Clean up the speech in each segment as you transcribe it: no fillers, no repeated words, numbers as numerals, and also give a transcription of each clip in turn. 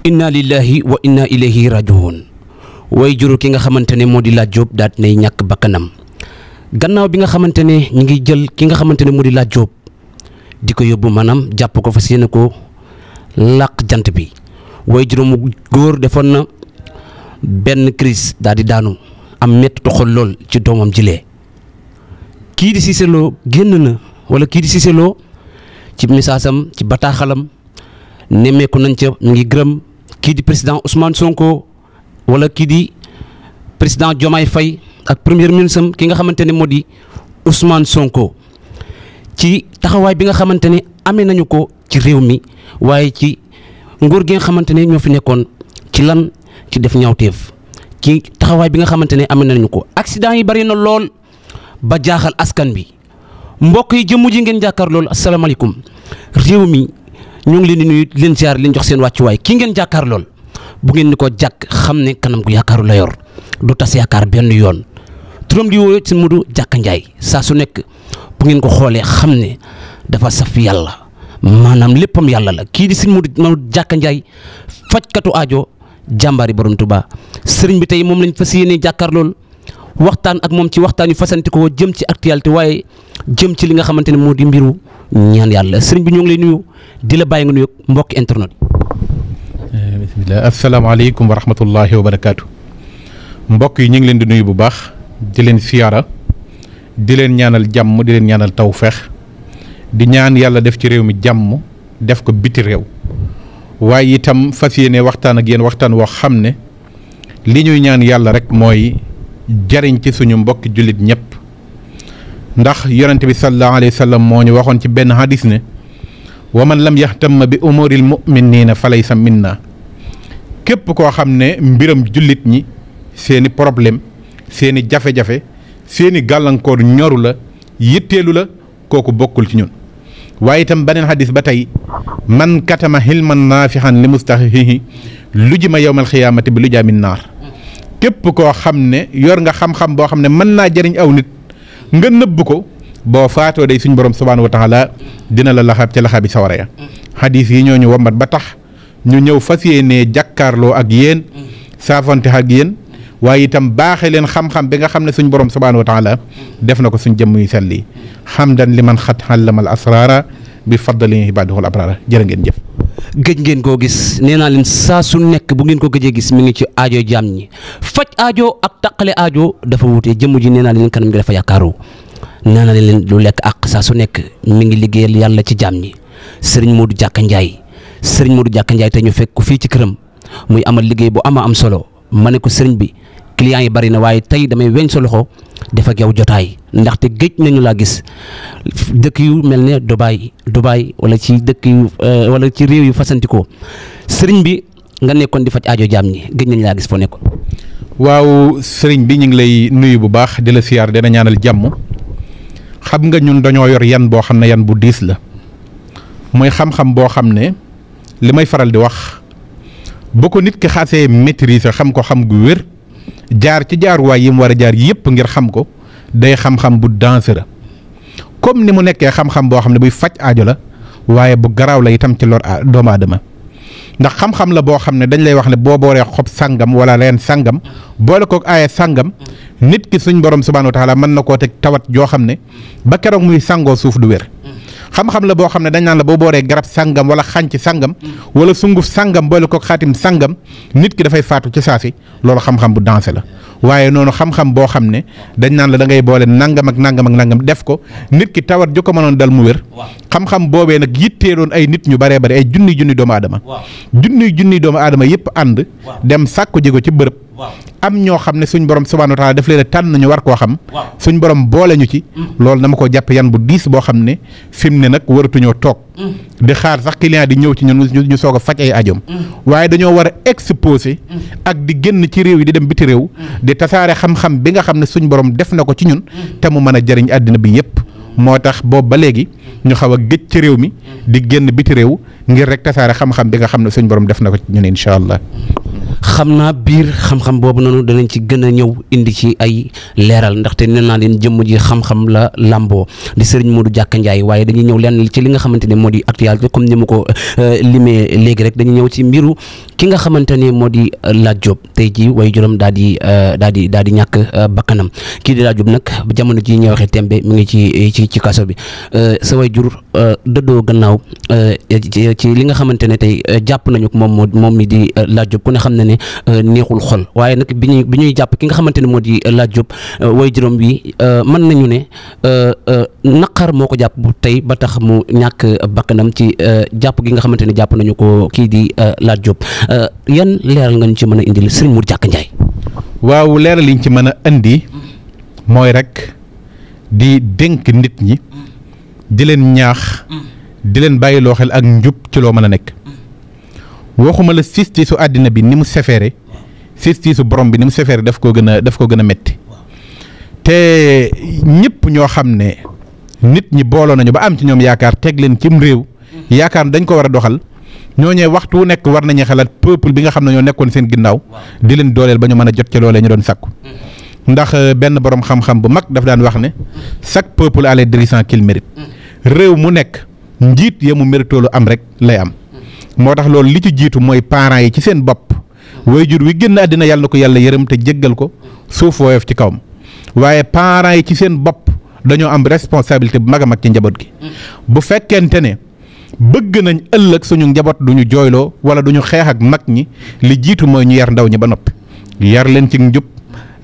inna lillahi wa inna ilayhi rajiun way juru ki nga xamante ne moo di Lat Diop daat nay ñàkk bakkanam gannaaw bi nga xamante ne ñu ngi jël ki nga xamante ne moo di Lat Diop di ko yóbbu maanaam jàpp ko fas yéene ko làq jant bi way juru mu góor defoon na benn crise daal di daanu am métti xol lool ci doomam jilee kii di Cissé Lo génn na wala kii di Cissé Lo ci messaasam ci bataaxalam nemmeeku nañ ca ñu ngi gërëm kii di président Ousmane Sonko wala kii di président Diomaye Faye ak premier ministre ki nga xamante ne moo di Ousmane Sonko ci taxawaay bi nga xamante ne amee nañu ko ci réew mi waaye ci nguur gi nga xamante ne ñoo fi nekkoon ci lan ci def ñaawteef ci taxawaay bi nga xamante ne amee nañu ko accident yi bari na lool ba jaaxal askan bi mbokk yi jëmm ji ngeen jàkkaar loolu asalaamaaleykum réew mi ñu ngi leen di nuyu leen ziar leen jox seen wàccuwaay kii ngeen jàkkaar lool bu ngeen ni ko jàkk xam ne kanam gu yaakaaru la yor du tas yaakaar benn yoon turam di woo ci Modou Diaka Ndiaye saa su nekk bu ngeen ko xoolee xam ne dafa saf yàlla maanaam léppam yàlla la kii di sëñ Modou Diaka Ndiaye fajkatu aajo jàmbaari borom Tuubaa sëriñ bi tey moom lañ fas yéene jàkkaar lool waxtaan ak moom ci waxtaan yu fasanti ko jëm ci actualité waaye jëm ci li nga xamante ne moo di mbiru ñaan yàlla sëriñ bi ñoo ngi lay nuyu di la bàyyi nga nuyu mbokki internet yi. bisimilah asalaamaaleykum wa rahmatullahi wa barakaatu. mbokk yi ñu ngi leen di nuyu bu baax di leen siyaara di leen ñaanal jàmm di leen ñaanal tawfeex di ñaan yàlla def ci réew mi jàmm def ko biti réew waaye itam fas yéene waxtaan ak yéen waxtaan woo xam ne li ñuy ñaan yàlla rek mooy jariñ ci suñu mbokki jullit ñëpp ndax yonente bi sallallahu alayhi wa sallam moo ñu waxoon ci benn hadis ne wa man lam yahtamma bi umuril muminina fa laysa minna képp koo xam ne mbiram jullit ñi seeni problème seeni jafe-jafe seeni gàllankoor ñoru la yitteelu la kooku bokkul ci ñun waaye itam beneen hadis ba tey man katama hilman naafihan li mustahihi lujima yawmal xiyaamati bi lujaamin naar képp koo xam ne yor nga xam-xam boo xam ne mën naa jëriñ aw nit nga nëbb ko boo faatoo day suñ borom subhaanahu wa taala dina la laxaab ca laxaabi sawara ya hadis yi ñoo ñu wombat ba tax ñu ñëw fas yéenee jàkkaarloo ak yéen saafonte ak yéen waaye itam baaxee leen xam-xam bi nga xam ne suñ borom subhaanahu wa taala def na ko suñ jëmm yu sell yi hamdan liman xat xallamal asraara bi faddali ibaadihul abraara jërë ngeen jëf. gëj ngeen koo gis nee naa leen saa su nekk bu ngeen ko gëjee gis mi ngi ci aajo jaam ñi faj aajo ak taqale aajo dafa wute jëmm ji nee naa leen kanam gi dafa yaakaaru nee naa leen lu lekk ak saa su nekk mi ngi liggéeyal yàlla ci jaam ñi sëriñ Modou Diaka Ndiaye sëriñ Modou Diaka Ndiaye te ñu fekk ko fii ci këram muy amal liggéey bu am solo ma ne ko sëriñ bi clients yi bari na waaye tey damay weñ sa loxo def ak yow jotaay ndaxte géej nañu laa gis dëkk yu mel ne Dubaay wala ci dëkk yu wala ci réew yu fasantikoo sëriñ bi nga nekkoon di faj aajo jaam ñi géej nañu laa gis foo nekkoon. waaw sëriñ bi ñu ngi lay nuyu bu baax di la siyaar dina ñaanal jàmm xam nga ñun dañoo yor yan boo xam ne yan bu diis la mooy xam-xam boo xam ne li may faral di wax bu ko nit ki xasee maîtriser xam ko xam gu wér. jaar ci jaaruwaay yi mu war a jaar yëpp ngir xam ko day xam-xam bu dangereux comme ni mu nekkee xam-xam boo xam ne buy faj aajo la waaye bu garaaw la itam ci lor doomu aadama ndax xam-xam la boo xam ne dañ lay wax ne boo booree xob sàngam wala leen sàngam boole kook aaya sàngam nit ki suñ borom subhaanahu wa taala mën na koo teg tawat joo xam ne ba keroog muy sàngoo suuf du wér. xam-xam la boo xam ne dañ naan la boo booree garab sàngam wala xànc sàngam wala sunguf sàngam boole ko xaatim sàngam nit ki dafay faatu ci saasi loolu xam-xam bu dansé la waaye noonu xam-xam boo xam ne dañ naan la da ngay boole nangam ak nangam ak nangam def ko nit ki tawat ju ko mënoon dal mu wér xam-xam boobee nag yitteeloon ay nit ñu baree bari ay junni doomu aadama junni doomu aadama yëpp ànd dem sàkku ji ko ci bërëb am ñoo xam ne suñ borom subhaanahu wa taala daf leen a tànn ñu war koo xam suñ borom boole ñu ci loolu dama ko jàpp yan bu diis boo xam ne fi mu ne nag waratuñoo toog di xaar sax client di ñëw ci ñun ñu soog a faj ay ajom waaye dañoo war a exposé ak di génn ci réew yi di dem biti réew di tasaare xam-xam bi nga xam ne suñ borom def na ko ci ñun te mu mën a jëriñ àddina bi yëpp moo tax boobu ba léegi ñu xaw a gëj ci réew mi di génn biti réew ngir rek tasaare xam-xam bi nga xam ne suñ borom def na ko ci ñun incha allah. xam naa biir xam-xam boobu noonu danañ ci gën a ñëw indi ci ay leeral ndaxte nee naa leen jëmm ji xam-xam la làmboo di Serigne Modou Diaka Ndiaye waaye dañuy ñëw lenn ci li nga xamante ne moo di actualité comme ni ma ko limee léegi rek dañuy ñëw ci mbiru ki nga xamante ne moo di Lat Diop tey jii way juróom daal di ñàkk bakkanam kii di Lat Diop nag jamono ji ñuy waxee tembe mi ngi ci kaso bi sa way jur dëddoo gannaaw ci li nga xamante ne tey jàpp nañu ko moom mi di Lat Diop ku ne xam ne ne neexul xol waaye nag bi ñuy jàpp ki nga xamante ne moo di Lat Diop way juróom bi mën nañu ne naqar moo ko jàpp bu tey ba tax mu ñàkk bakkanam ci jàpp gi nga xamante ne jàpp nañu ko kii di Lat Diop yan leeral nga ñu ci mën a indil Serigne Modou Diaka Ndiaye. waaw leeral liñ ci mën a indi mooy rek di dénk nit ñi di leen ñaax di leen bàyyiloo xel ak njub ci loo mën a nekk waxuma la justice àddina bi ni mu sefeere justice borom bi ni mu sefeere daf koo gën a metti te ñëpp ñoo xam ne nit ñi booloo nañu ba am ci ñoom yaakaar teg leen cim réew yaakaar dañ ko war a doxal ñooñee waxtu wu nekk war nañu xalaat peuple bi nga xam ne ñoo nekkoon seen ginnaaw di leen dooleel ba ñu mën a jot ci loolee ñu doon sakku ndax benn borom xam-xam bu mag daf daan wax ne chaque peuple a les dirigeants qu'il mérite réew mu nekk njiit ya mu méritoolu am rek lay am moo tax loolu li ci jiitu mooy parents yi ci seen bopp waajur wi génn àddina yàlla na ko yàlla yërëm te jéggal ko suuf woyof ci kawam waaye parents yi ci seen bopp dañoo am responsabilité bu mag a mag ci njaboot gi bu fekkente ne bëgg nañ ëllëg suñu njaboot duñu jooyloo wala duñu xeex ak mag ñi li jiitu mooy ñu yar ndaw ñi ba noppi yar leen ci njub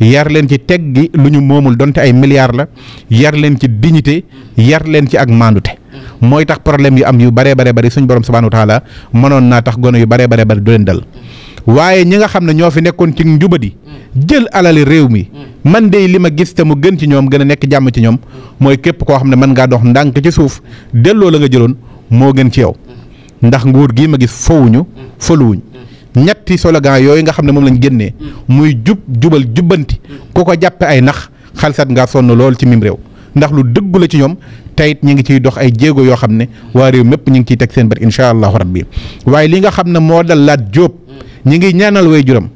yar leen ci teg gi lu ñu moomul donte ay milliards la yar leen ci dignité yar leen ci ak maandute mooy tax problème yu am yu baree bari suñ borom subhanahu wa taala mënoon naa tax gone yu baree bari du leen dal waaye ñi nga xam ne ñoo fi nekkoon ci njubadi jël alali réew mi man de li ma gis te mu gën ci ñoom gën a nekk jàmm ci ñoom mooy képp koo xam ne mën ngaa dox ndànk ci suuf delloo la nga jëloon moo gën ci yow ndax nguur gii ma gis fowuñu foluwuñ ñetti slogan yooyu nga xam ne moom lañ génnee muy jubal jubbanti ku ko jàppe ay nax xalsat ngaa sonn lool ci mim réew ndax lu dëggu la ci ñoom tayit ñi ngi ciy dox ay jéego yoo xam ne waa réew mépp ñi ngi ciy teg seen bët incha allahu rabbi waaye li nga xam ne moo dal Lat Diop ñi ngi ñaanal way juram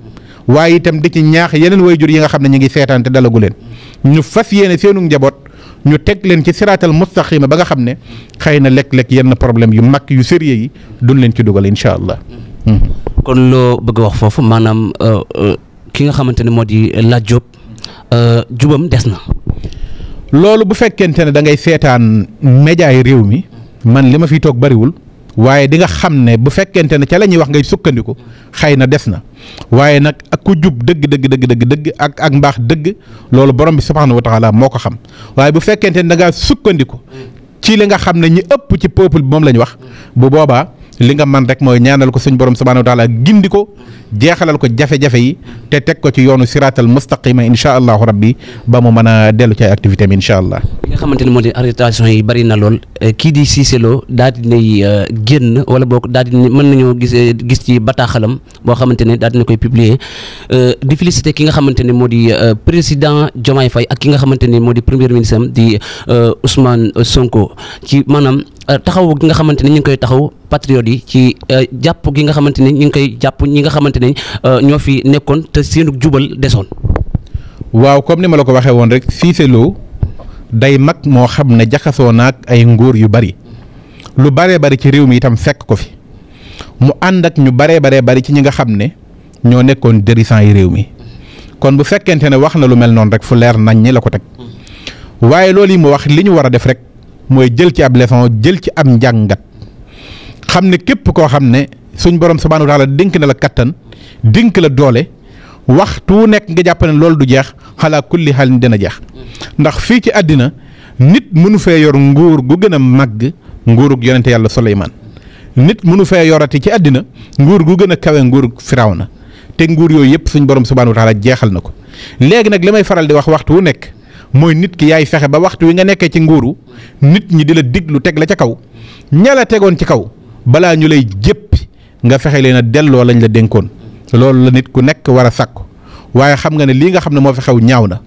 waaye itam di ci ñaax yeneen way jur yi nga xam ne ñi ngi seetaan te dalagu leen ñu fas yéene seenu njaboot ñu teg leen ci siraatal mustaqima ba nga xam ne xëy na lekk-lekk yenn problème yu mag yu sérieux yi duñ leen ci dugal incha allah. kon loo bëgg a wax foofu maanaam ki nga xamante ne moo di Lat Diop jubam des na. loolu bu fekkente ne da ngay seetaan média yi réew mi man li ma fiy toog bariwul waaye di nga xam ne bu fekkente ne ca la ñuy wax ngay sukkandiku xëy na des na waaye nag ak ku jub dëgg ak mbaax dëgg loolu borom bi subhanahu wa taala moo ko xam waaye bu fekkente ne da ngaa sukkandiku ci li nga xam ne ñi ëpp ci peuple bi moom la ñu wax bu boobaa li nga man rek mooy ñaanal ko suñ borom subhanahu wa taala gindi ko jeexalal ko jafe-jafe yi te teg ko ci yoonu siraatal mustaqima incha allahu rabbi ba mu mën a dellu ci ay activité am incha allah. li nga xamante ne moo di arrestation yi bari na lool kii di Cissé Lo daal di nay génn wala boog daal di mën nañoo gis ci bataaxalam boo xamante ne daal dina koy publier di féliciter ki nga xamante ne moo di président Diomaye Faye ak ki nga xamante ne moo di premier ministre am di Ousmane Sonko ci maanaam taxaw gi nga xamante ne ñu ngi koy taxaw patriote yi ci jàpp gi nga xamante ne ñu ngi koy jàpp ñi nga xamante ne ñoo fi nekkoon te seenu jubal desoon. waaw comme ni ma la ko waxee woon rek Cissé Lo day mag moo xam ne jaxasoo naag ay nguur yu bari lu baree bari ci réew mi itam fekk ko fi mu ànd ak ñu baree bari ci ñi nga xam ne ñoo nekkoon dirigeant yi réew mi kon bu fekkente ne wax na lu mel noonu rek fu leer nañ ñi la ko teg waaye loolu yi mu wax li ñu war a def rek mooy jël ci ab leçon jël ci ab njàngat xam ne képp koo xam ne suñ borom subhanahu wa taala dénk na la kattan dénk la doole waxtu nekk nga jàpp ne loolu du jeex xalaa kulli xaal dina jeex ndax fii ci àddina nit mënu fee yor nguur gu gën a màgg nguurug yonente yàlla Suleymaan nit mënu fee yorati ci àddina nguur gu gën a kawe nguurug Firawna te nguur yooyu yëpp suñ borom subhanahu wa taala jeexal na ko léegi nag li may faral di wax waxtu wu nekk mooy nit ki yaay fexe ba waxtu wi nga nekkee ci nguuru nit ñi di la diglu teg la ca kaw ña la tegoon ci kaw balaa ñu lay jéppi nga fexe leen a delloo lañ la dénkoon loolu la nit ku nekk war a sàkku waaye xam nga ne lii nga xam ne moo fi xew ñaaw na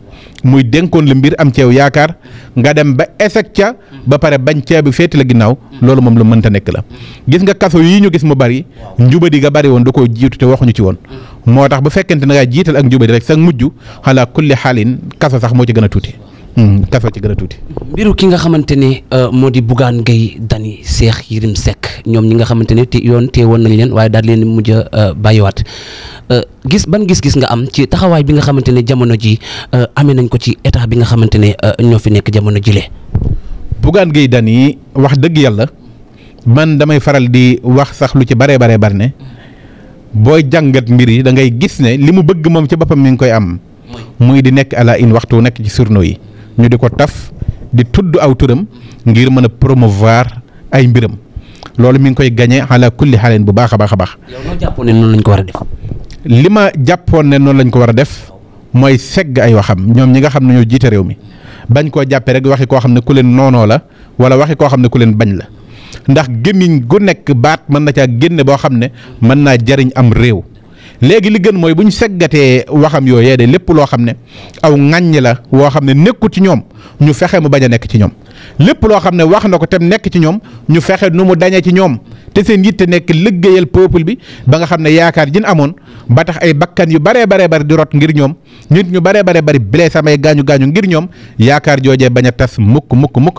muy dénkoon la mbir am ceew yaakaar nga dem ba échec ca ba pare bañ ceeb bi féeti la ginnaaw loolu moom lu mënta nekk la. gis nga kaso yi ñu gis mu bari njubadi ga bari woon da koo jiitu te waxuñu ci woon moo tax bu fekkente ne ngaa jiital ak njubadi rek sax mujj xalaa kulli xaalin kaso sax moo ci gën a tuuti. kaso ci gën a tuuti. mbiru ki nga xamante ne moo di Bougane Gueye Dany Cheikh Yérim Seck ñoom ñi nga xamante ne yoon tee woon nañ leen waaye daal leen mujj a bàyyiwaat ban gis-gis nga am ci taxawaay bi nga xamante ne jamono ji amee nañ ko ci état bi nga xamante ne ñoo fi nekk jamono jile. Bougane Gueye Dany wax dëgg yàlla man damay faral di wax sax lu ci baree bari ne booy jàngat mbir yi da ngay gis ne li mu bëgg moom ci boppam mi ngi koy am muy di nekk ala in waxtu nekk ci journaux yi. ñu di ko taf di tudd aw turam ngir mën a promouvoir ay mbiram loolu mi ngi koy gagné ala kulli xaaleen bu baax a baax a baax. yow noo jàppoon ne noonu lañ ko war a def. li ma jàppoon ne noonu lañ ko war a def mooy segg ay waxam ñoom ñi nga xam ne ñoo jiite réew mi bañ koo jàppee rek waxi koo xam ne ku leen noonoo la wala waxi koo xam ne ku leen bañ la ndax gémmiñ gu nekk baat mën na caa génne boo xam ne mën naa jariñ am réew. léegi li gën mooy bu ñu seggatee waxam yooyee de lépp loo xam ne aw ŋàññ la woo xam ne nekkul ci ñoom ñu fexe mu bañ a nekk ci ñoom lépp loo xam ne wax na ko te nekk ci ñoom ñu fexe nu mu dañee ci ñoom te seen yitte nekk liggéeyal peuple bi ba nga xam ne yaakaar jin amoon ba tax ay bakkan yu baree bari di rot ngir ñoom nit ñu baree bari blessé samay gaañu ngir ñoom yaakaar joojee bañ a tas mukk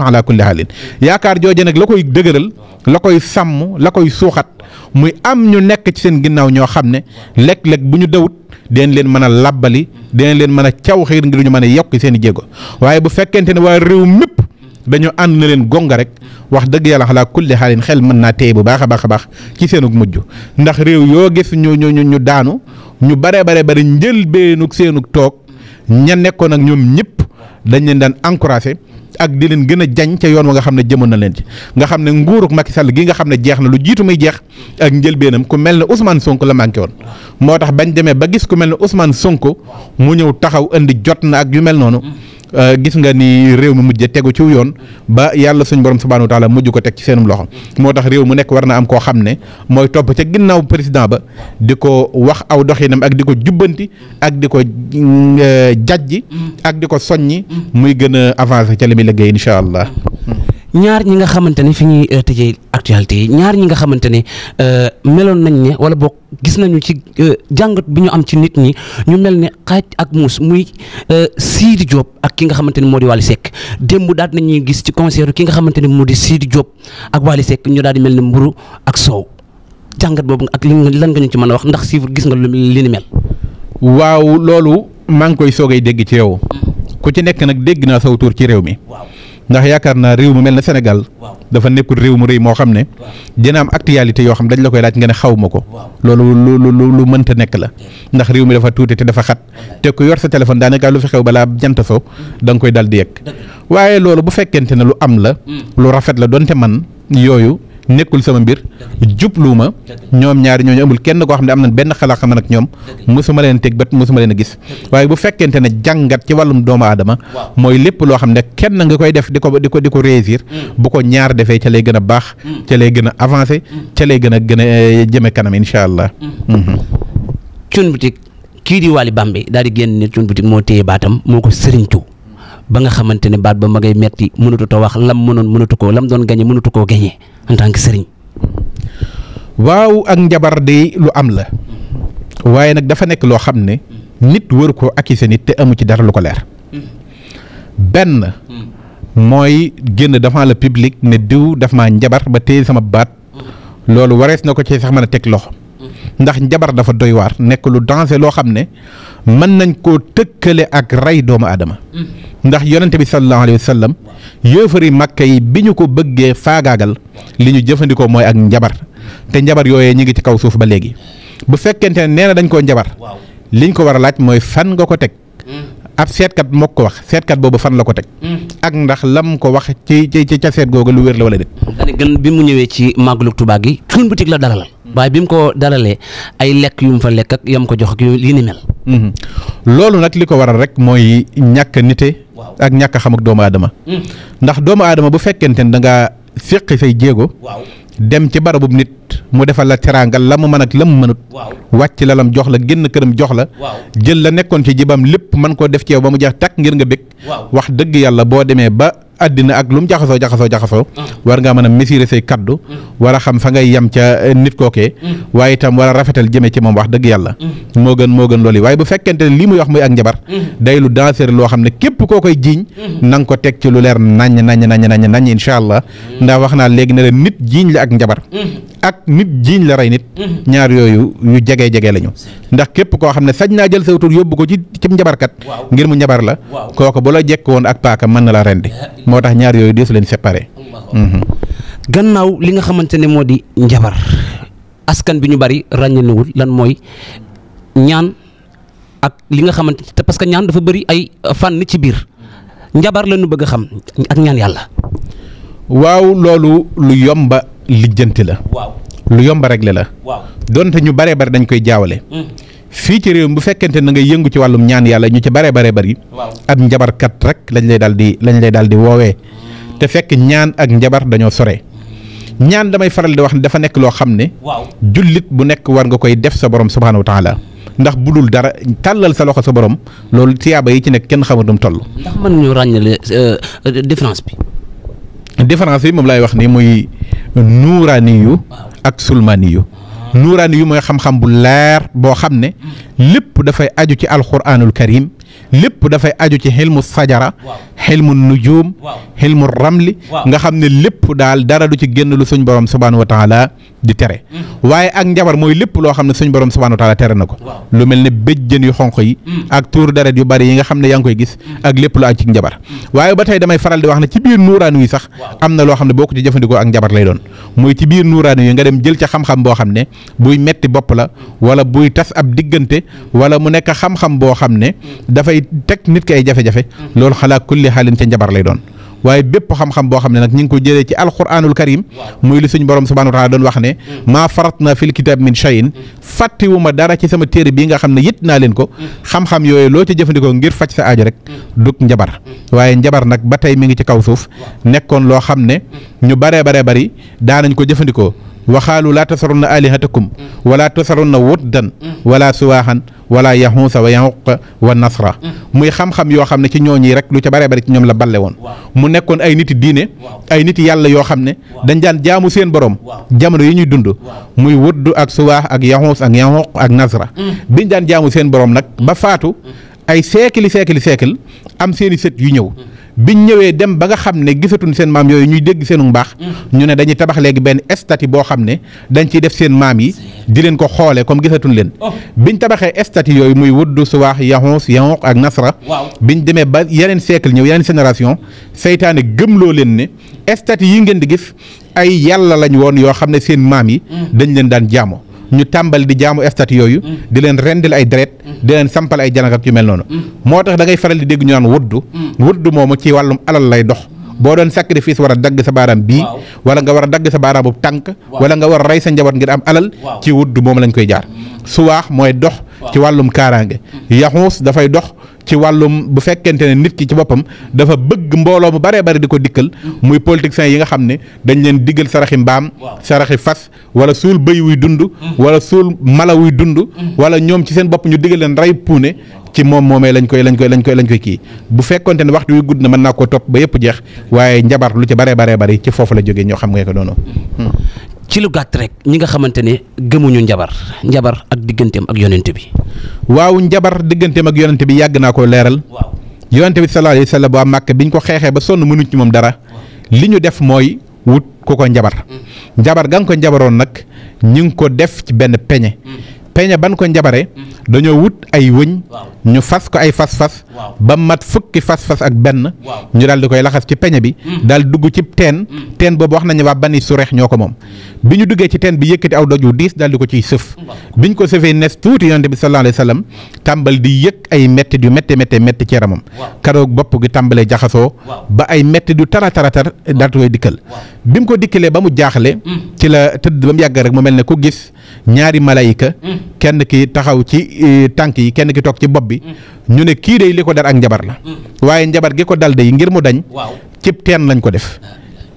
ala kulli haalin yaakaar joojee nag la koy dëgëral la koy sàmm la koy suuxat muy am ñu nekk ci seen ginnaaw ñoo xam ne léeg-léeg bu ñu dawut dinañ leen mën a labbali dinañ leen mën a caw xiir ngir ñu mën a yokk seen i jéego waaye bu fekkente ne waa réew mépp dañoo ànd na leen gonga rek wax dëgg yàlla xalaa kulli xaalin xel mën naa téye bu baax a baax ci seenug mujj ndax réew yoo gis ñu daanu ñu bari njëlbeenug seenug toog ña nekkoon ak ñoom ñëpp dañ leen daan encouragé ak di leen gën a jañ ca yoon wa nga xam ne jëmoon na leen ci nga xam ne nguuruk Macky Sall gi nga xam ne jeex na lu jiitu muy jeex ak njëlbeenam ku mel ne Ousmane Sonko la manqué woon moo tax bañ demee ba gis ku mel ne Ousmane Sonko mu ñëw taxaw indi jot na ak yu mel noonu gis nga ni réew mi mujj tegu ci yoon ba yàlla suñ borom subhanahu wa taala mujj ko teg ci seenum loxo moo tax réew mu nekk war na am koo xam ne mooy topp ca ginnaaw président ba di ko wax aw doxinam ak di ko jubbanti ak di ko jajji ak di ko soññi muy gën a avancé ca li muy liggéey incha allah. ñaar ñi nga xamante ne fi ñuy tëjee actualité yi ñaar ñi nga xamante ne meloon nañ ne wala boog gis nañu ci jàngat bi ñu am ci nit ñi ñu mel ne xaaj ak muus muy Sidi Diop ak ki nga xamante ne moo di Wally Seck démb daal nañuy gis ci concert ki nga xamante ne moo di Sidi Diop ak Wally Seck ñu daal di mel ne mburu ak soow jàngat boobu ak lan nga ñu ci mën a wax ndax si gis nga li ni mel. waaw loolu maa ngi koy soogay dégg ci yow ku ci nekk nag dégg naa saw tur ci réew mi. ndax yaakaar naa réew mu mel ne Sénégal dafa nekkul réew mu rëy moo xam ne dina am actualité yoo xam dañ la koy laaj nga ne xaw ma ko loolu lu mënta nekk la ndax réew mi dafa tuuti te dafa xat te ku yor sa téléphone daanaka lu fi xew balaa jant so da nga koy dal di yegg waaye loolu bu fekkente ne lu am la lu rafet la donte man yooyu nekkul sama mbir jubluuma ñoom ñaari ñooñu amul kenn koo xam ne am na benn xalaat xam ak ñoom mosuma leen teg bët mosuma leen a gis waaye bu fekkente ne jàngat ci wàllum doomu aadama mooy lépp loo xam ne kenn nga koy def di ko réussir bu ko ñaar defee ca lay gën a baax ca lay gën a avancé ca lay gën a jëme kanam incha allah. Thioune Boutique kii di Waly Bambey daal di génn ne Thioune Boutique moo téye baatam moo ko sëriñtu ba nga xamante ne baat ba ma ngay metti mënatu ta wax lam mënoon mënatu koo lam doon gañe mënatu koo gañe en tant que sëriñ. waaw ak njabar de lu am la waaye nag dafa nekk loo xam ne nit wër koo accuser nit te amu ci dara lu ko leer benn mooy génn devant le public ne diw daf maa njabar ba téye sama baat loolu warees na ko ci sax mën a teg loxo ndax njabar dafa doy waar nekk lu danger loo xam ne mën nañ koo tëkkale ak rey doomu aadama ndax yonente bi sallallahu alayhi wa sallam yéefari Makka yi bi ñu ko bëggee faagaagal li ñu jëfandikoo mooy ak njabar te njabar yooyee ñu ngi ci kaw suuf ba léegi bu fekkente ne nee na dañ koo njabar liñ ko war a laaj mooy fan nga ko teg ab seetkat moo ko wax seetkat boobu fan la ko teg ak ndax lam ko wax ci ca seet googu lu wér la wala déet. daanaka gën bi mu ñëwee ci màggalu Tuubaa gi Thioune Boutique la dalalal waaye bi mu ko dalalee ay lekk yu mu fa lekk ak yam ko jox ak li ni mel. loolu nag li ko waral rek mooy ñàkk nite ak ñàkk xam ak doomu aadama ndax doomu aadama bu fekkente ne da ngaa féqi say jéego dem ci barabu nit mu defal la teraangal la mu mën ak la mu mënut wàcc la lam jox la génn këram jox la jël la nekkoon ci jibam lépp mën koo def ci yow ba mu jeex takk ngir nga bég wax dëgg yàlla boo demee ba àddina ak lu mu jaxasoo war ngaa mën a mesurer say kaddu war a xam fa ngay yem ca nit kookee waaye itam war a rafetal jëmee ci moom wax dëgg yàlla moo gën loolu yi waaye bu fekkente ne lii muy wax muy ak njabar day lu dangereux loo xam ne képp koo koy jiiñ na nga ko teg ci lu leer naññ incha allah ndax wax naa léegi ne la nit jiiñ la ak njabar ak nit jiiñ la rey nit ñaar yooyu yu jege lañu ndax képp koo xam ne sañ naa jël sa tur yóbbu ko ci njabarkat ngir mu njabar la kooku bu la jekk woon ak paaka mën na la rendi moo tax ñaar yooyu deesu leen séparé. gannaaw li nga xamante ne moo di njabar askan bi ñu bari ràññanewul lan mooy ñaan ak li nga xamante te parce que ñaan dafa bëri ay fànn ci biir njabar la ñu bëgg a xam ak ñaan yàlla. waaw loolu lu yomba lijjanti la. lu yomba réglé la. donte ñu baree bari dañ koy jaawale. fii ci réew bu fekkente na nga yëngu ci wàllum ñaan yàlla ñu ci bare bari ab njabarkat rek lañ lay daal di woowee te fekk ñaan ak njabar dañoo sore ñaan damay faral di wax ne dafa nekk loo xam ne jullit bu nekk war nga koy def sa borom subhaanahu wa taala ndax bu dul dara tàllal sa loxo sa borom loolu tiyaaba yi ci nekk kenn xamatum toll. ndax mën ñu ràññale différence bi moom laay wax ni muy nuuraaniyu ak sulmaaniyu nuuraani yu mooy xam-xam bu leer boo xam ne lépp dafay aju ci alquranul karim lépp dafay aju ci xilmu sajara xilmu nujum xilmu ramli nga xam ne lépp daal dara du ci génn lu suñ borom subhanahu wa taala di tere waaye ak njabar mooy lépp loo xam ne suñ borom subhanahu wa taala tere na ko lu mel ne béjjën yu xonq yi ak tuur deret yu bari yi nga xam ne yaa ngi koy gis ak lépp lu aju ci njabar waaye ba tey damay faral di wax ne ci biir nuuraani yi sax am na loo xam ne boo ko ci jëfandikoo ak njabar lay doon muy ci biir nuuraani yi nga dem jël ca xam-xam boo xam ne buy metti bopp la wala buy tas ab diggante wala mu nekk xam-xam boo xam ne dafay teg nit ki ay jafe-jafe loolu xalaa kulli xaalin ca njabar lay doon waaye bépp xam-xam boo xam ne nag ñu ngi ko jëlee ci alquranul karim muy li suñ borom subhanahu wa taala doon wax ne maa faratna fil kitab min shay'in fàttiwuma dara ci sama téere bii nga xam ne yit naa leen ko xam-xam yooyu loo ci jëfandikoo ngir faj sa aajo rek dug njabar waaye njabar nag ba tey mi ngi ci kaw suuf nekkoon loo xam ne ñu baree bari daanañ ko jëfandikoo waxaalu laa tasarunna alihatakum wala tasarunna wuddan wala suwaaxan wala yaxuusa wa yaxuqa wa nasra muy xam-xam yoo xam ne ci ñooñi rek lu ca bare bari ci ñoom la balle woon mu nekkoon ay niti diine ay niti yàlla yoo xam ne dañ daan jaamu seen borom jamono yi ñuy dund muy wudd ak suwaax ak yaxuus ak yaxuq ak nasra biñ daan jaamu seen borom nag ba faatu ay siècle am seeni sët yu ñëw biñ ñëwee dem ba nga xam ne gisatuñ seen maam yooyu ñuy dégg seenu mbaax ñu ne dañuy tabax léegi benn statue boo xam ne dañ ciy def seen maam yi di leen ko xoolee comme gisatuñ leen biñ tabaxee statue yooyu muy wudd suwaax yaxuus yaxuq ak nasra biñ demee ba yeneen siècle ñëw yeneen génération seytaane gëmloo leen ne statue yi ngeen di gis ay yàlla lañ woon yoo xam ne seen maam yi dañ leen daan jaamoo ñu tàmbali di jaamu statue yooyu di leen rendil ay deret di leen sampal ay janag ak yu mel noonu moo tax da ngay faral di dégg ñu naan wuddu moomu ci wàllum alal lay dox boo doon sacrifice war a dagg sa baaraam bii wala nga war a dagg sa baaraam bu tànk wala nga war a rey sa njaboot ngir am alal ci wudd moom lañ koy jaar suwaax mooy dox ci wàllum kaaraange yaxuus dafay dox ci wàllum bu fekkente ne nit ki ci boppam dafa bëgg mbooloo mu baree bari di ko dikkal muy politiciens yi nga xam ne dañ leen diggal saraxi mbaam saraxi fas wala suul bëy wuy dund wala suul mala wuy dund wala ñoom ci seen bopp ñu diggal leen rey puune ci moom moomee lañ koy kii bu fekkonte ne waxtu wi gudd na mën naa koo topp ba yëpp jeex waaye njabar lu ci baree bari ci foofu la jógee ñoo xam nga ko noonu. ci lu gàtt rek ñi nga xamante ne gëmuñu njabar ak digganteem ak yonent bi. waaw njabar digganteem ak yonent bi yàgg naa ko leeral. yonent bi sallallahu alayhi wa sallam waa Màkka biñ ko xeexee ba sonn mënuñ ci moom dara li ñu def mooy wut ku ko njabar. njabar ga nga ko njabaroon nag ñu ngi ko def ci benn peñe ban ko njabare dañoo wut ay wëñ ñu fas ko ay fas-fas ba mat fukki fas-fas ak benn ñu daal di koy laxas ci peñe bi daal dugg ci teen boobu wax nañu waa Bani Sureex ñoo ko moom bi ñu duggee ci teen bi yëkkati aw doj wu diis daal di ko ciy sëf biñ ko sëfee nes tuuti yonent bi sallallahu alayhi wa sallam tàmbal di yëg ay mettit yu métti ci yaramam karoog bopp gi tàmbalee jaxasoo ba ay mettit yu tara daal di koy dikkal bi mu ko dikkalee ba mu jaaxle ci la tëdd ba mu yàgg rek mu mel ne ku gis ñaari malayka kenn ki taxaw ci tànk yi kenn ki toog ci bopp bi ñu ne kii day li ko dar ak njabar la waaye njabar gi ko dal day ngir mu dañ cib teen lañ ko def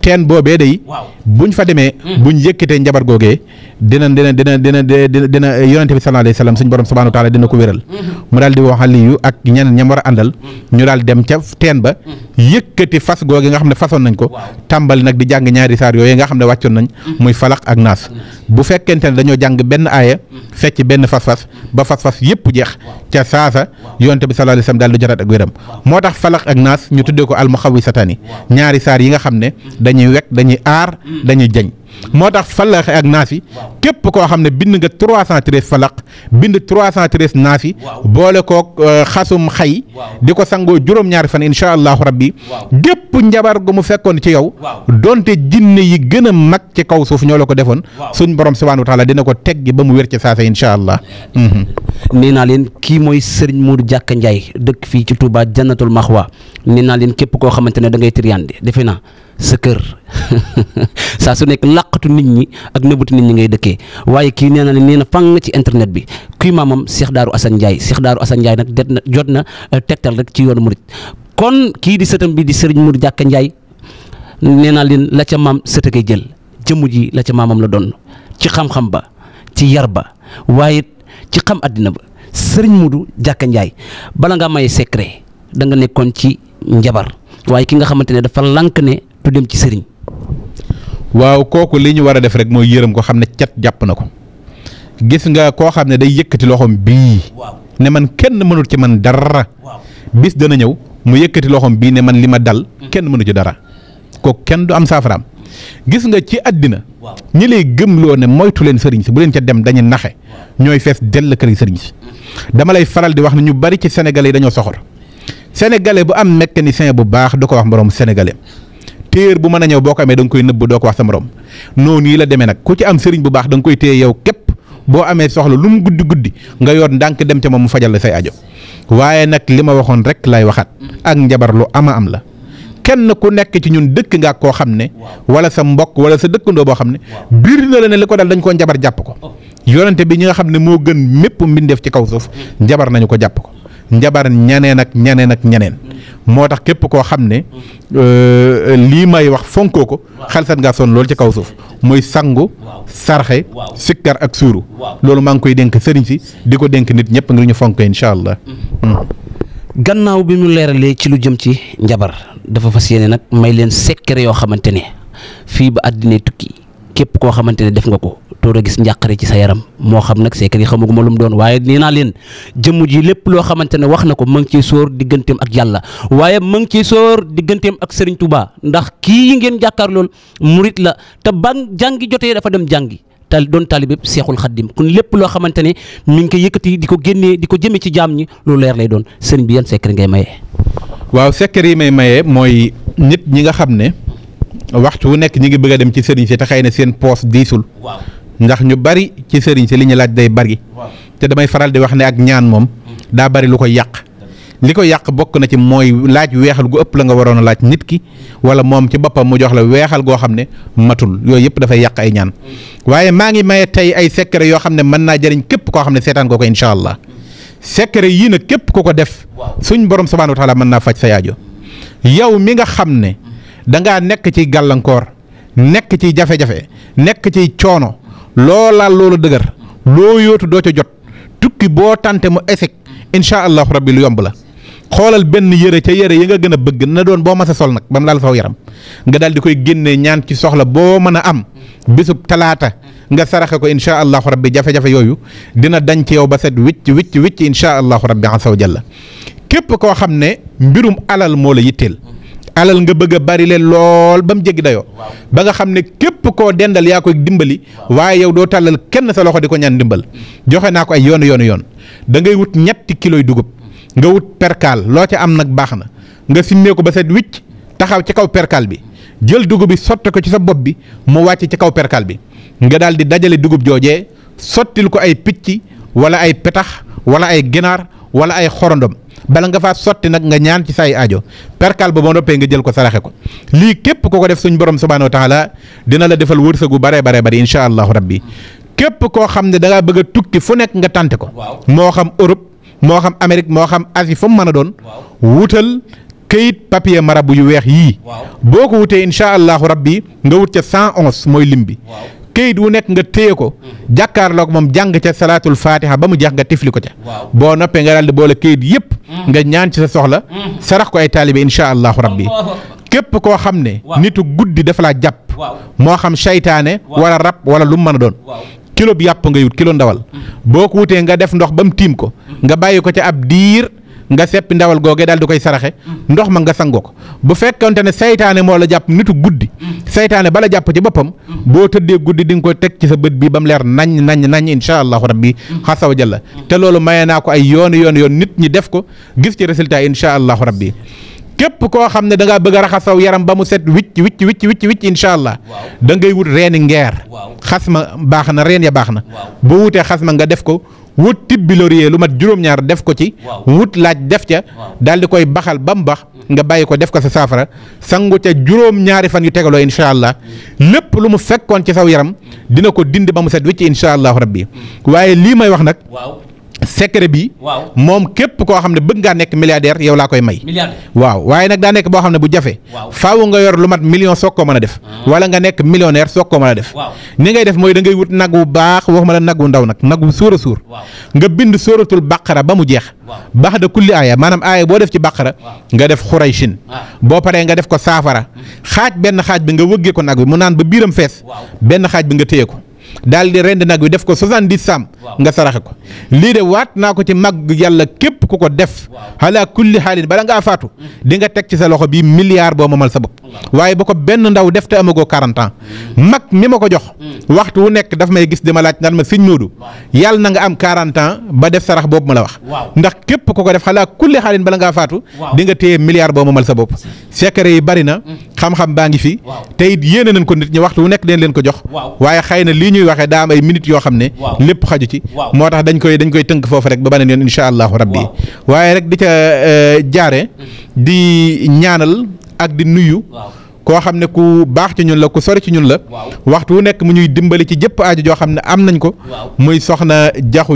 teen boobee day buñ fa demee buñ yëkkatee njabar googee dina yonente bi sallallahu alayhi wasallam suñ borom subhanahu wa taala dina ko wéral mu daal di wax Aliyu ak ñeneen ñam war a àndal ñu daal dem ca teen ba yëkkati fas googe nga xam ne façon nañ ko tàmbali nag di jàng ñaari saar yooyu nga xam ne wàccoon nañ muy falaq ak naas bu fekkente ne dañoo jàng benn aaya fecc benn fas-fas ba fas-fas yëpp jeex ca saasa yonente bi sallallahu alayhi wasallam daal di jotaat ak wéram moo tax falaq ak naas ñu tuddee ko almuxawisataani ñaari saar yi nga xam ne dañuy wekk dañuy aar dañuy jañ moo tax falaq ak naas yi képp koo xam ne bind nga 313 falaq bind 313 naas yi boole kook xasum xay di ko sangoo juróom-ñaari fan incha allahu rabbi gépp njabar gu mu fekkoon ci yow donte jinne yi gën a mag ci kaw suuf ñoo la ko defoon suñ borom subhanahu wa taala dina ko teggi ba mu wér ci saasa incha allah. nee naa leen kii mooy Serigne Modou Diaka Ndiaye dëkk fii ci Touba Jannatul Maxwa nee naa leen képp koo xamante ne da ngay triande defe naa sa kër saa su nekk làqatu nit ñi ak nëbbatu nit ñi ngay dëkkee waaye kii nee na fang ci internet bi kuy maamam Cheikh Darou Assane Ndiaye nag jot na tegtal rek ci yoonu murit kon kii di sëtam bi di Serigne Modou Diaka Ndiaye nee naa leen la ca maam sëta koy jël jëmm ji la ca maamam la doon ci xam-xam ba ci yar ba waaye ci xam àddina ba Serigne Modou Diaka Ndiaye bala nga may secret da nga nekkoon ci njabar waaye ki nga xamante ne dafa lànk ne du dem ci sëriñ. waaw kooku li ñu war a def rek mooy yërëm ko xam ne cat jàpp na ko gis nga koo xam ne day yëkkati loxoom bii ne man kenn mënul ci man dara bis dana ñëw mu yëkkati loxoom bii ne man li ma dal kenn mënu ci dara kooku kenn du am saafaraam gis nga ci àddina ñi lay gëmloo ne moytu leen sëriñ si bu leen ca dem dañuy naxe ñooy fees dell kër sëriñ si dama lay faral di wax ne ñu bari ci sénégalais yi dañoo soxor sénégalais bu am mécanicien bu baax du ko wax moroom sénégalais téer bu mën a ñëw boo ko amee da nga koy nëbb doo ko wax sa morom noonu yi la demee nag ku ci am sëriñ bu baax da nga koy téye yow képp boo amee soxla lu mu guddi nga yor ndànk dem ca moom mu fajal la say ajo waaye nag li ma waxoon rek lay waxaat ak njabar lu ama am la kenn ku nekk ci ñun dëkk nga koo xam ne wala sa mbokk wala sa dëkkandoo boo xam ne biir na la ne li ko dal dañ koo njabar jàpp ko yonente bi ñi nga xam ne moo gën mépp mbindeef ci kaw suuf njabar nañu ko jàpp ko njabar ñaneen ak ñaneen moo tax képp koo xam ne lii may wax fonkoo ko xalsat ngaa sonn loolu ci kaw suuf muy sangu sarxe sikkar ak suuru loolu maa ngi koy dénk sëriñ si di ko dénk nit ñëpp ngir ñu fonk incha allah. gannaaw bi mu leeralee ci lu jëm ci njabar dafa fas yéene nag may leen secret yoo xamante ne fii ba àddina tukki képp koo xamante ne def nga ko toor a gis njàqare ci sa yaram moo xam nag secret yi xamaguma lu mu doon waaye nee naa leen jëmm ji lépp loo xamante ne wax na ko ma ngi ciy sóor digganteem ak yàlla waaye ma ngi ciy sóor digganteem ak Serigne Touba ndax kii ngeen jàkkaar lool murit la te jàngi jotee dafa dem jàngi doon taalibe Seexul Xaddim kon lépp loo xamante ne mi ngi koy yëkkati di ko génnee di ko jëmee ci jaam ñi lu leer lay doon sëriñ bi yan secret ngay maye. waaw secret yi may maye mooy nit ñi nga xam ne waxtu wu nekk ñi ngi bëgg a dem ci sëriñ si te xëy na seen poos diisul ndax ñu bari ci sëriñ si li ñu laaj day bari te damay faral di wax ne ak ñaan moom daa bari lu ko yàq li ko yàq bokk na ci mooy laaj weexal gu ëpp la nga waroon a laaj nit ki wala moom ci boppam mu jox la weexal goo xam ne matul yooyu yëpp dafay yàq ay ñaan waaye maa ngi maye tey ay secret yoo xam ne mën naa jëriñ képp koo xam ne seetaan koo ko incha allah secret yii nag képp ku ko def suñ borom subhanahu wa taala mën naa faj sa yaajo yow mi nga xam ne dangaa nekk ci gàllankoor nekk ci jafe-jafe nekk ci coono loolaal loolu dëgër loo yootu doo ca jot tukki boo tante mu échec incha allahu rabbi lu yomb la xoolal benn yëre ca yëre yi nga gën a bëgg na doon boo mas a sol nag ba mu laal saw yaram nga daal di koy génnee ñaan ci soxla boo mën a am bisub talaata nga saraxe ko incha allahu rabbi jafe-jafe yooyu dina dañ ci yow ba set wicc incha allahu rabbi asa wa jalla képp koo xam ne mbirum alal moo la yitteel alal nga bëgg a bari leen lool ba mu jéggi dayoo ba nga xam ne képp koo dendal yaa koy dimbali waaye yow doo tàllal kenn sa loxo di ko ñaan dimbal joxe naa ko ay yoon da ngay wut ñetti kiloy dugub nga wut perkaal loo ca am nag baax na nga simmee ko ba set wicc taxaw ci kaw perkaal bi jël dugub bi sotti ko ci sa bopp bi mu wàcc ci kaw perkaal bi nga daal di dajale dugub joojee sottil ko ay picc wala ay petax wala ay ginaar wala ay xorondom bala nga faa sotti nag nga ñaan ci say aajo perkaal ba boo noppee nga jël ko saraxe ko lii képp ko def suñ borom subhanahu wa taala dina la defal wërsëgu bare incha allahu rabbi képp koo xam ne da ngaa bëgg a tukki fu nekk nga tànte ko moo xam Europe moo xam Amérique moo xam Asie fa mu mën a doon wutal këyit papier marabu yu weex yii boo ko wutee incha allahu rabbi nga wut ca 111 mooy lim bi këyit wu nekk nga téye ko jàkkaarloog moom jàng ca salaatul fatiha ba mu jeex nga tifli ko ca boo noppee nga daal di boole këyit yëpp nga ñaan ci sa soxla sarax ko ay taalibe incha allahu rabbi képp koo xam ne nitu guddi dafa laa jàpp moo xam saytaane wala rab wala lu mu mën a doon kilo bi yàpp nga wut kilo ndawal boo ko wutee nga def ndox ba mu tiim ko nga bàyyi ko ca ab diir nga seppi ndawal googee daal di koy saraxe ndox ma nga sangoo ko bu fekkonte ne saytaane moo la jàpp nitu guddi saytaane bala jàpp ci boppam boo tëddee guddi di nga koy teg ci sa bët bi ba mu leer nañ incha allahu rabbi xasa wa jalla te loolu maye naa ko ay yoon nit ñi def ko gis ci résultat incha allahu rabbi képp koo xam ne da ngaa bëgg a raxas saw yaram ba mu set wicc incha allah da ngay wut reeni ngeer xas ma baax na reen ya baax na boo wutee xas ma nga def ko wut tibbi laurier lu mat juróom-ñaar def ko ci wut laaj def ca daal di koy baxal ba mu bax nga bàyyi ko def ko sa saafara sangu ca juróom-ñaari fan yu tegaloo incha allah lépp lu mu fekkoon ci saw yaram dina ko dindi ba mu set wicc incha allahu rabbi waaye lii may wax nag secret bi moom képp koo xam ne bëgg ngaa nekk milliardaire yow laa koy may waaw waaye nag daa nekk boo xam ne bu jafe faaw nga yor lu mat million soog koo mën a def wala nga nekk millionnaire soog koo mën a def ni ngay def mooy da ngay wut nag wu baax waxuma la nag wu ndaw nag nag wu suur a suur nga bind sóoratul baqara ba mu jeex baax da kulli aaya maanaam aaya boo def ci baqara nga def xuraysin boo paree nga def ko saafara benn xaaj bi nga wëggee ko nag bi mu naan ba biiram fees benn xaaj bi nga téye ko daal di rend nag wi def ko 70 saam nga saraxe ko lii de waat naa ko ci mag yàlla képp ku ko def ala kulli xaalin bala ngaa faatu di nga teg ci sa loxo bii milliard boo moomal sa bopp waaye ba ko benn ndaw def te amagoo 40 ans mag mi ma ko jox waxtu wu nekk daf may gis di ma laaj naan ma sëñ Modou yàlla na nga am 40 ans ba def sarax boobu ma la wax ndax képp ku ko def ala kulli xaalin bala ngaa faatu di nga téye milliard boo moomal sa bopp secret yi bari na xam-xam baa ngi fi te it yéene nañ ko nit ñi waxtu wu nekk den leen ko jox waaye xëy na lii ñuy waxee daa am ay minutes yoo xam ne lépp xaju ci moo tax dañ koy tënk foofu rek ba beneen yoon incha allahu rabbi waaye rek di ca jaare di ñaanal ak di nuyu koo xam ne ku baax ci ñun la ku sori ci ñun la waxtu wu nekk mu ñuy dimbali ci jëpp aajo joo xam ne am nañ ko muy soxna jaxu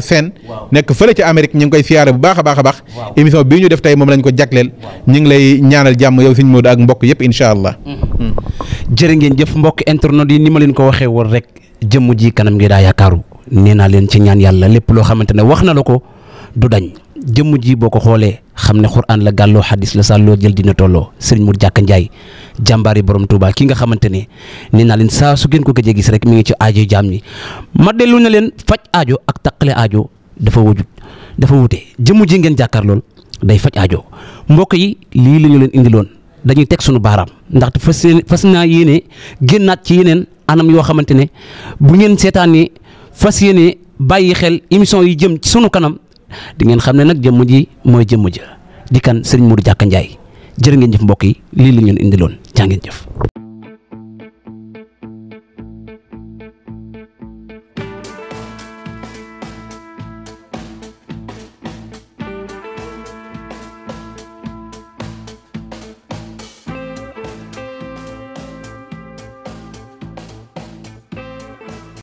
seen nekk fële ci Amérique ñu ngi koy siyaare bu baax a baax émission bii ñu def tey moom lañ ko jagleel ñu ngi lay ñaanal jàmm yow sëñ Modou ak mbokk yëpp incha allah jërë ngeen jëf mbokk internet yi ni ma leen ko waxee woon rek jëmm ji kanam ngi daa yaakaaru nee naa leen ci ñaan yàlla lépp loo xamante ne wax na la ko du dañ jëmm ji boo ko xoolee xam ne xuraan la gàlloo xadis la sàlloo jël dina tolloo Serigne Modou Diaka Ndiaye jàmbaari borom Touba ki nga xamante ne nee naa leen saa su ngeen ko gëjee gis rek mi ngi ci aajo jaam ñi ma dellu na leen faj aajo ak taqale aajo dafa wute jëmm ji ngeen jàkkaar lool day faj aajo mbokk yi lii la ñu leen indiloon dañuy teg sunu baaraam ndaxte fas naa yéene génnaat ci yeneen anam yoo xamante ne bu ngeen seetaanee fas yéene bàyyi xel émission yi jëm ci sunu kanam di ngeen xam ne nag jëmm ji mooy jëmm ja di kan Serigne Modou Diaka Ndiaye jërë ngeen jëf mbokk yi lii la ñu leen indiloon jaa ngeen jëf.